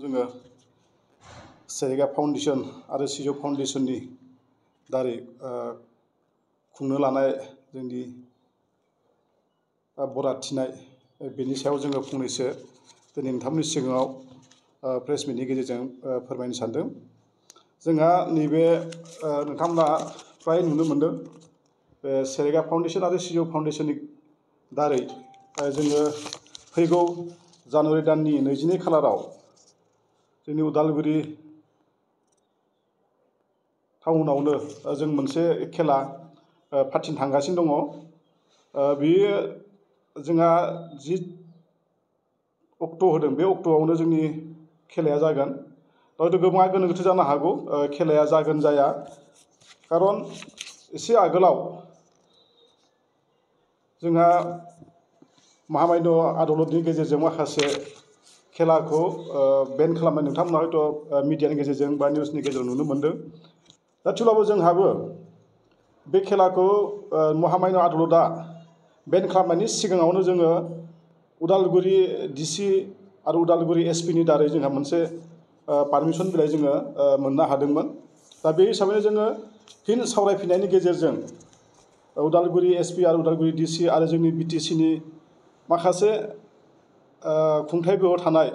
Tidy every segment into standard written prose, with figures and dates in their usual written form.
जोङो सेरेगा फाउन्डेसन आरो सिजौ फाउन्डेसननि दारै खुंनो लानाय जोंनि बराद थिनाय बेनि सायाव जोङो फंनैसो दिनै नोंथांमोननि सिगाङाव प्रेस मिटनि गेजेरजों फोरमायनो सानदों। जोंहा नैबे नोंथांमोना फ्राय नुनो मोनदों बे सेरेगा फाउन्डेसन आरो सिजौ फाउन्डेसननि दारै जोङो फैगौ जानुवारि दाननि 22 खालाराव जोंनि उदालगुरि टाउनावनो जों मोनसे खेला फाथिनो थांगासिनो दङ। बेयो जोंहा 10 अक्ट' होदों, बे अक्ट'आवनो जोंनि खेलाया जागोन। हयथ' गोबाङा गोनो गोथो जानो हागौ खेलाया जागोन जाया, खारन एसे आगोलाव जोंहा महामान्य आदालतनि गेजेरजों माखासे खेलाखौ बेन खालामनाय नोंथांमोना हयथ' मिडियानि गेजेरजों बा निउसनि गेजेरजों नुनो मोनदों। दा थेवब्लाबो जोंहाबो बे खेलाखौ महामान्य आदालतआ बेन खालामनायनि सिगाङावनो जोङो उदालगुरि डिसि आरो उदालगुरि एसपिनि दारै जोंहा मोनसे पारमिसन बिलाइ जोङो मोननो हादोंमोन। दा बे हिसाबैनो जोङो फिन सावरायफिननायनि गेजेरजों उदालगुरि एसपि आरो उदालगुरि डिसि आरो जोंनि बिटिसिनि माखासे खुंथाय गोहोआव थानाय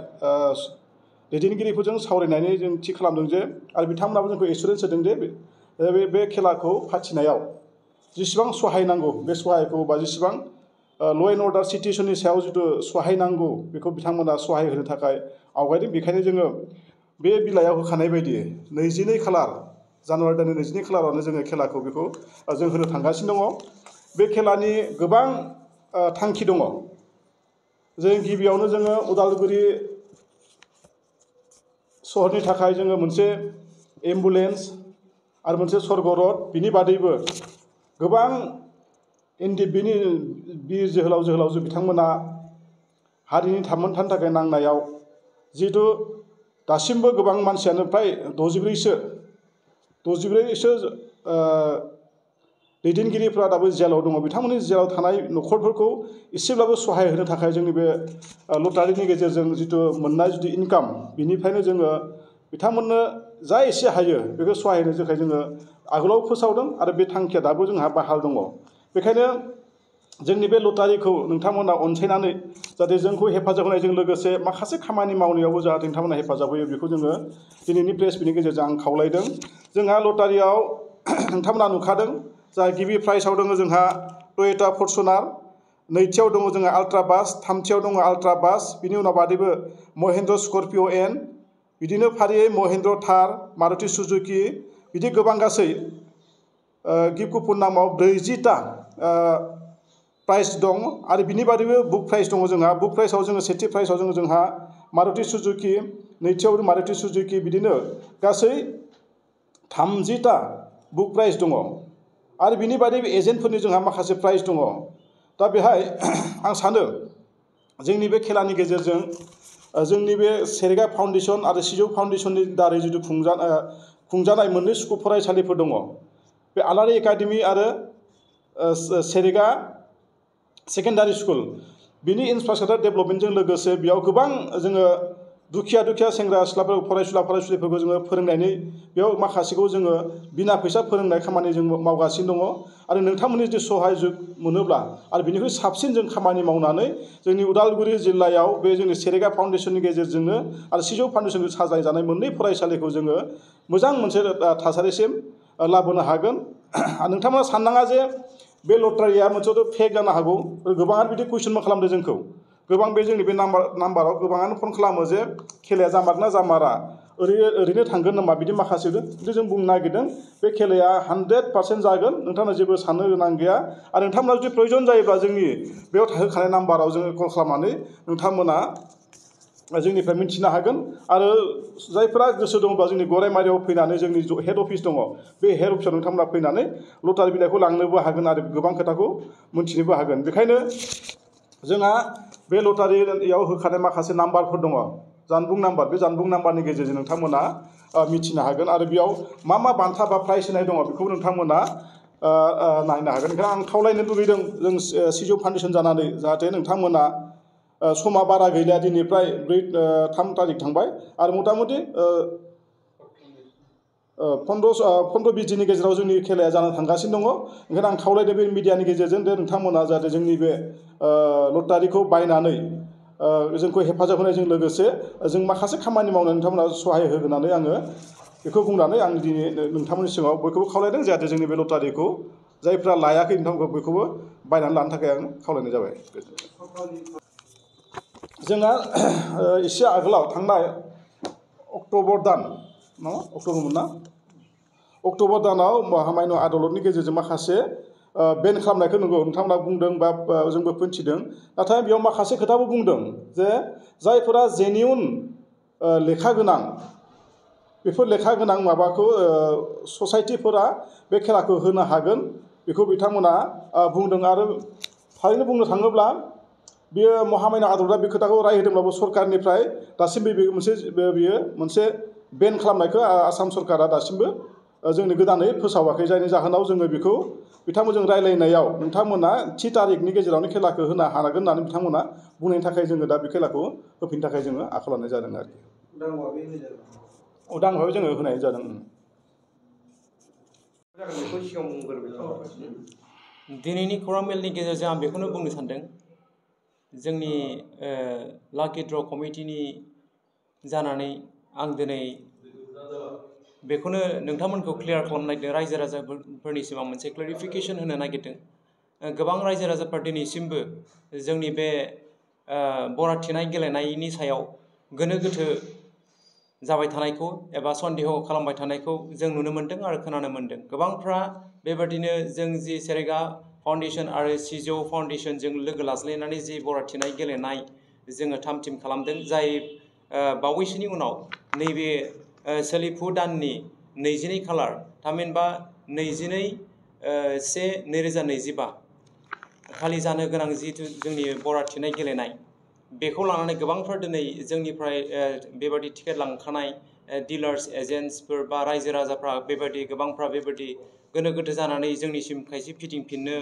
दैदेनगिरिफोरजों सावरायनानै जों थि खालामदों जे आरो बिथांमोनाबो जोंखौ एसुरेन्स होदों जे बे खेलाखौ फाथिनायाव जेसेबां सहाय नांगौ बे सहायखौ बा जेसेबां ल' एन्ड अर्डार सिटुवेसननि सायाव जिथु सहाय नांगौ बेखौ बिथांमोना सहाय होनो थाखाय आवगायदों। बेखायनो जोङो बे बिलाइयाव होखानाय बायदि 22 खालार जानुवारि दाननि 22 खालारावनो जोङो खेलाखौ बेखौ जों होनो थांगासिनो दङ। बे खेलानि गोबां थांखि दङ। जों गिबियावनो जोङो उदालगुरि सहरनि थाखाय जोङो मोनसे एम्बुलेन्स आरो मोनसे सर्ग रड, बिनि बादैबो गोबां बिनि बिर जोहोलाव बिथांमोना हारिनि थामोनथानि थाखाय नांनायाव जिहेथु दासिमबो गोबां मानसियानो फ्राय 64सो दैदेनगिरिफ्रा दाबो जेलाव दङ। बिथांमोननि जेलाव थानाय न'खरफोरखौ एसेब्लाबो सहाय होनो थाखाय जोंनि बे लटारिनि गेजेरजों जिथु मोननाय जिथु इनकाम, बिनिफ्रायनो जोङो बिथांमोननो जा एसे हायो बेखौ सहाय होनो थाखाय जोङो आगोलाव फोसावदों आरो बे थांखिया दाबो जोंहा बहाल दङ। बेखायनो जोंनि बे लटारिखौ नोंथांमोना अनसायनानै जाहाथे जोंखौ हेफाजाब होनायजों लोगोसे माखासे खामानि मावनायावबो जाहाथे नोंथांमोना हेफाजाब होयो, बेखौ जोङो दिनैनि प्रेस मिटनि गेजेरजों आं खावलायदों। जोंहा लटारियाव नोंथांमोना नुखादों, जा गिबि प्राइजआव दङ जोंहा टय'टा फर्चुनार, नैथियाव दङ जोंहा आल्ट्रा बास, थामथियाव दङ आल्ट्रा बास, बिनि उनाव बादैबो महिन्द्र स्कर्पिय' एन, बिदिनो फारियै महिन्द्र थार, मारुति सुजुकि, बिदि गोबां गासै गिफ्ट कुपन नामाव 40टा प्राइज दं। आरो बिनि बादैबो बुक प्राइज दङ जोंहा। बुक प्राइजआव जोङो सेथि प्राइजआव जोंहा मारुति सुजुकि, नैथियाव मारुति सुजुकि, बिदिनो गासै 30टा बुक प्राइज दङ। आरो बिनि बादैबो एजेन्टफोरनि जोंहा माखासे प्राइज दङ। दा बेहाय आं सानो जोंनि बे खेलानि गेजेरजों जोंनि बे सेरेगा फाउन्डेसन आरो सिजौ फाउन्डेसननि दारै जिथु खुंजानाय मोननै स्कुल फरायसालिफोर दङ, बे आलारि एकाडेमि आरो सेरेगा सेकेन्डारि स्कुल, बिनि इनफ्रास्ट्राकचार डेभेलपमेन्टजों लोगोसे बेयाव गोबां जोङो दुखिया सेंग्रा सिख्लाफोर फरायसुलिफोरखौ जोङो फोरोंनायनि बेयाव माखासेखौ जोङो बिना फैसा फोरोंनाय खामानि जों मावगासिनो दङ। आरो नोंथांमोननि जुदि सहाय मोनोब्ला आरो बिनिख्रुइ साबसिन जों खामानि मावनानै जोंनि उदालगुरि जिल्लायाव बे जोंनि सेरेगा फाउन्डेसननि गेजेरजोंनो आरो सिजौ फाउन्डेसनजों साजायजानाय मोननै फरायसालिखौ जोङो मोजां मोनसे थासारिसिम लाबोनो हागोन। नोंथांमोना साननाङा जे बे लटारिया मोनसेथ' फेक जानो हागौ। गोबाङानो बिदि कुइसनबो खालामदों जोंखौ। गोबां बे जोंनि बे नाम्बाराव गोबाङानो फन खालामो जे खेलाया जामारना जामारा, ओरैनो थांगोन नामा, बिदि माखासे खिन्थु जों बुंनो नागिरदों बे खेलाया 100% जागोन। नोंथांमोना जेबो साननो गोनां गैया। आरो नोंथांमोना जुदि प्रयजन जायोब्ला जोंनि बेयाव होखानाय नाम्बाराव जोङो कल खालामनानै नोंथांमोना जोंनिफ्राय मिन्थिनो हागोन। आरो जायफोरा गोसो दङब्ला जोंनि गरायमारियाव फैनानै जोंनि हेड अफिस दङ, बे हेड अफिसाव नोंथांमोना फैनानै लटारि बिलाइखौ लांनोबो हागोन आरो गोबां खोथाखौ मोन्थिनोबो हागोन। बेखायनो जोंहा बे लटारियाव होखानाय माखासे नाम्बारफोर दङ, जानबुं नाम्बार, बे जानबुं नाम्बारनि गेजेरजों नोंथांमोना मिथिनो हागोन। आरो बेयाव मा मा बान्था बा प्राइज होनाय दङ बेखौ नोंथांमोना नायनो हागोन। ओंखायनो आं खावलायनो लुबैदों जों सिजौ फाउन्डेसन जानानै, जाहाथे नोंथांमोना समा बारा गैलिया दिनैफ्राय 3 तारिख थांबाय आरो मथा-मथि 15-20 दिननि गेजेराव जोंनि खेलाया जानो थांगासिनो दङ। ओंखायनो आं खावलायदों बे मिडियानि गेजेरजों दे नोंथांमोना जाहाथे जोंनि बे लटारिखौ बायनानै जोंखौ हेफाजाब होनायजों लोगोसे जों माखासे खामानि मावनानै नोंथांमोना सहाय होगोननानै आङो बेखौ बुंनानै आं दिनै नोंथांमोननि सिगाङाव बयखौबो खावलायदों जाहाथे जोंनि बे लटारिखौ जायफ्रा लायाखै नोंथांमोनखौ बेखौबो बायनानै लानो थाखाय आं खावलायनाय जाबाय। जोंहा एसे आगोलाव थांनाय अक्ट'बर दान अक्ट'बरमोन ना अक्ट'बर दानाव महामायन आदालतनि गेजेरजों माखासे बेन खालामनायखौ नंगौ नोंथांमोना बुंदों बा जोंबो मिथिदों। नाथाय बेयाव माखासे खोथाबो बुंदों जे जायफोरा जेनिउन लेखा गोनां बेफोर लेखा गोनां माबाखौ ससाइटिफोरा बे खेलाखौ होनो हागोन बेखौ बिथांमोना बुंदों। आरो थारैनो बुंनो थाङोब्ला बियो महामायन आदालतआ बे खोथाखौ राय होदोंब्लाबो सरकारनिफ्राय दासिमबो बियो मोनसे बेन खालामनायखौ आसाम सरकारा दासिमबो जोंनि गोदानै फोसावाखै। जायनि जाहोनाव जोङो बेखौ बिथांमोनजों रायलायनायाव नोंथांमोना थि तारिखनि गेजेरावनो खेलाखौ होनो हागोन होननानै बिथांमोना बुंनायनि थाखाय जोङो दा बे खेलाखौ होफिननो थाखाय जोङो आखायाव लानाय जादों आरोखि। उदां भाबै जोङो होनाय जादों। दिनैनि खौरां मेलनि गेजेरजों आं बेखौनो बुंनो सानदों जोंनि लाकि ड्र कमिटिनि जानानै आं दिनै बेखौनो नोंथांमोनखौ क्लियार खालामनो नागिरदों। रायजो राजाफोरनिसिम आं मोनसे क्लेरिफिकेसन होनो नागिरदों। गोबां रायजो राजाफोर दिनैसिमबो जोंनि बे बराथिनाय गेलेनायनि सायाव गोनो गोथो जाबाय थानायखौ एबा सन्देह खालामबाय थानायखौ जों नुनो मोन्दों आरो खोनानो मोन्दों। गोबांफ्रा बेबादिनो जों जि सेरेगा फाउन्डेसन आरो सिजौ फाउन्डेसनजों लोगो लाज्लायनानै जि बराथिनाय गेलेनाय जोङो थाम थिम खालामदों, जाय बावैसोनि उनाव नैबे सोलिफु दाननि 22 खालार थामहिनबा 22/1/2025 खालि जानो गोनां जिहेतु जोंनि बराथिनाय गेलेनाय बेखौ लानानै गोबांफ्रा दिनै जोंनिफ्राय बेबादि टिकेट लांखानाय डिलार्स एजेन्ट्सफोर बा रायजो राजाफ्रा बेबादि गोबांफ्रा बेबादि गोनो गोथो जानानै जोंनिसिम खायसे फिदिंफिननो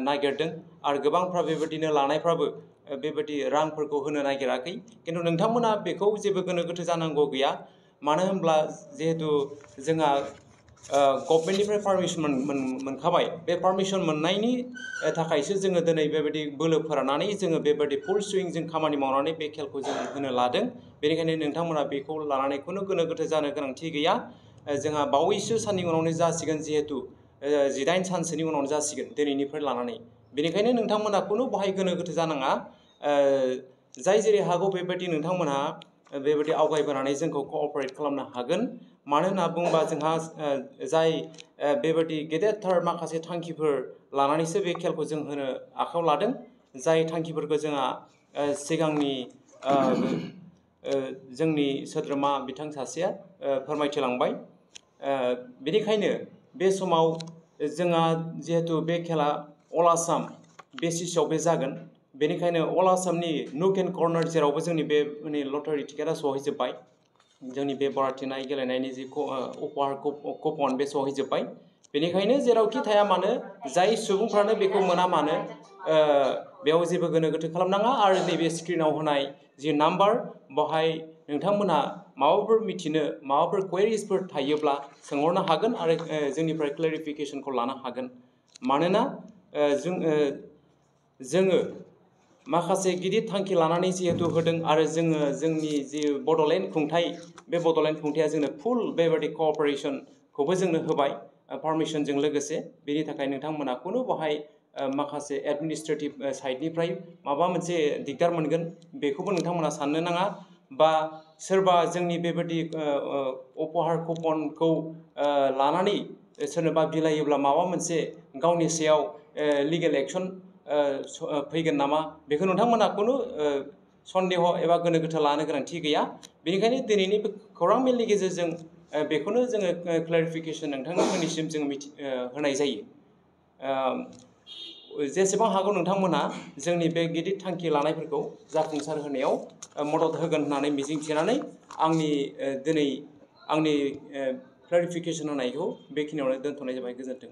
नागिरदों आरो गोबांफ्रा बेबादिनो लानायफ्राबो बेबादि रांफोरखौ होनो नागिराखै। खिन्थु नोंथांमोना बेखौ जेबो गोनो गोथो जानांगौ गैया। मानो होनब्ला जिहेतु जोंहा गभर्नमेन्टनिफ्राय पारमिसन मोनखाबाय, बे पारमिसन मोननायनि थाखायसो जोङो दिनै बेबायदि बोलो फोराननानै जोङो बेबायदि फुल सुइं जों खामानि मावनानै बे खेलखौ जों होनो लादों। बेनिखायनो नोंथांमोना बेखौ लानानै खुनु गोनो गोथो जानो गोनांथि गैया। जोंहा बावैसो साननि उनावनो जासिगोन, जिहेतु 18 सानसोनि उनावनो जासिगोन दिनैनिफ्राय लानानै। बेनिखायनो नोंथांमोना खुनु बाहाय गोनो गोथो जानाङा। जाय जेरै हागौ बेबायदि नोंथांमोनहा बेबायदि आवगायबोनानै जोंखौ कअपारेट खालामनो हागोन। मानो होनना बुङोबा जोंहा जाय बेबायदि गेदेरथार माखासे थांखिफोर लानानैसो बे खेलखौ जों होनो आखायाव लादों, जाय थांखिफोरखौ जोंहा सिगांनि जोंनि सोद्रोमा बिथां सासेया फोरमायथिलांबाय। बेनिखायनो बे समाव जोंहा जिहेतु बे खेला अल आसाम बेसिसाव बे जागोन, बेनिखायनो अल आसामनि नुक एन्ड कर्नार जेरावबो जोंनि बे लटारि टिकेटआ सहैजोब्बाय। जोंनि बे बराथिनाय गेलेनायनि जि उपहार कुपन बे सहैजोब्बाय। बेनिखायनो जेरावखि थाया मानो जाय सुबुंफ्रानो बेखौ मोना मानो बेयाव जेबो गोनो गोथो खालामनाङा। आरो नैबे स्क्रिनाव होनाय जि नाम्बार बेवहाय नोंथांमोनहा माबाफोर मिथिनो माबाफोर कुवेरिसफोर थायोब्ला सोंहरनो हागोन आरो जोंनिफ्राय क्लेरिफिकेसनखौ लानो हागोन। मानोना जोङो माखासे गिदिर थांखि लानानै जिहेतु होदों आरो जोङो जोंनि जि बड'लेण्ड खुंथाइ, बे बड'लेण्ड खुंथाइया जोंनो फुल बेबायदि कअपारेसनखौबो जोंनो होबाय पारमिसनजों लोगोसे। बेनि थाखाय नोंथांमोना खुनु बाहाय माखासे एडमिनिस्ट्रेटिभ साइडनिफ्राय माबा मोनसे दिगदार मोनगोन बेखौबो नोंथांमोना साननो नाङा। बा सोरबा जोंनि बेबायदि उपहार कुपनखौ लानानै सोरनोबा बिलायोब्ला माबा मोनसे गावनि सायाव लिगेल एक्सन फैगोन नामा, बेखौ नोंथांमोना खुनु सन्देह एबा गोनो गोथो लानो गोनांथि गैया। बेनिखायनो दिनैनि बे खौरां मेलनि गेजेरजों बेखौनो जोङो क्लेरिफिकेसन नोंथांमोननिसिम जों होनाय जायो। जेसेबां हागौ नोंथांमोना जोंनि बे गिदिर थांखि लानायफोरखौ जाफुंसार होनायाव मदद होगोन होननानै मिजिंथिनानै आंनि दिनै आंनि क्लेरिफिकेसन होनायखौ बेखिनियावनो दोनथ'नाय जाबाय। गोजोन्थों।